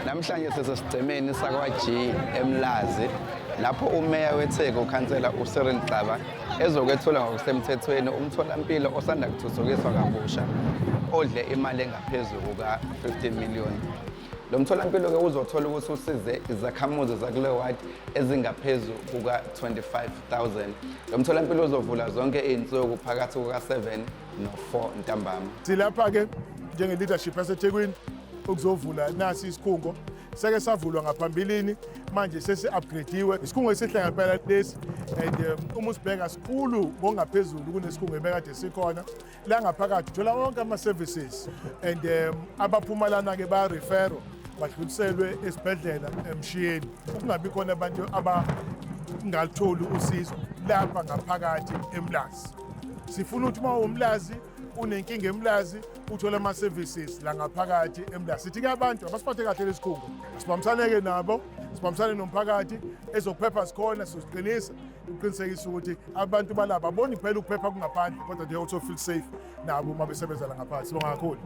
Namhlanje sisesigcemeni sakwa-G eMlazi, lapho umeya weTheku, ukhansela uCyril Xaba, ezokwethula ngokusemthethweni umtholampilo osanda kuthuthukiswa kabusha odle imali engaphezu kuka-50 million. Lo mtholampilo-ke uzothola ukuthi usize izakhamuzi zakule ward ezingaphezu kuka-25,000. Lo mtholampilo uzovula zonke iy'nsuku phakathi kuka-7 no-4 ntambama. Silapha-ke njenge-leadership yaseThekwini ukuzovula nasi isikhungo. Seke savulwa ngaphambilini, manje sesi-upgrade-iwe. Isikhungo esihle ngempela lesi, and uma usibheka sikhulu ngokungaphezulu kunesikhungo ebekade sikhona. La ngaphakathi uthola wonke ama-services, and abaphuma lana-ke baya-refer-wa, badluliselwe esibhedlela eMshiyeni, ukungabi khona abantu abangalutholi usizo lapha ngaphakathi eMlazi. Sifuna ukuthi uma uMlazi unenkinga eMlazi, uthole ama-services la ngaphakathi eMlazi. Sithi-ke abantu abasiphathe kahle lesikhungo, sibambisane-ke nabo, sibambisane nomphakathi. Ezokuphepha sikhona, sizoziqinisa ukuqinisekisa ukuthi abantu balaba aboni kuphela ukuphepha kungaphandle, kodwa they also feel safe nabo uma besebenza la ngaphansi. Sibonga kakhulu.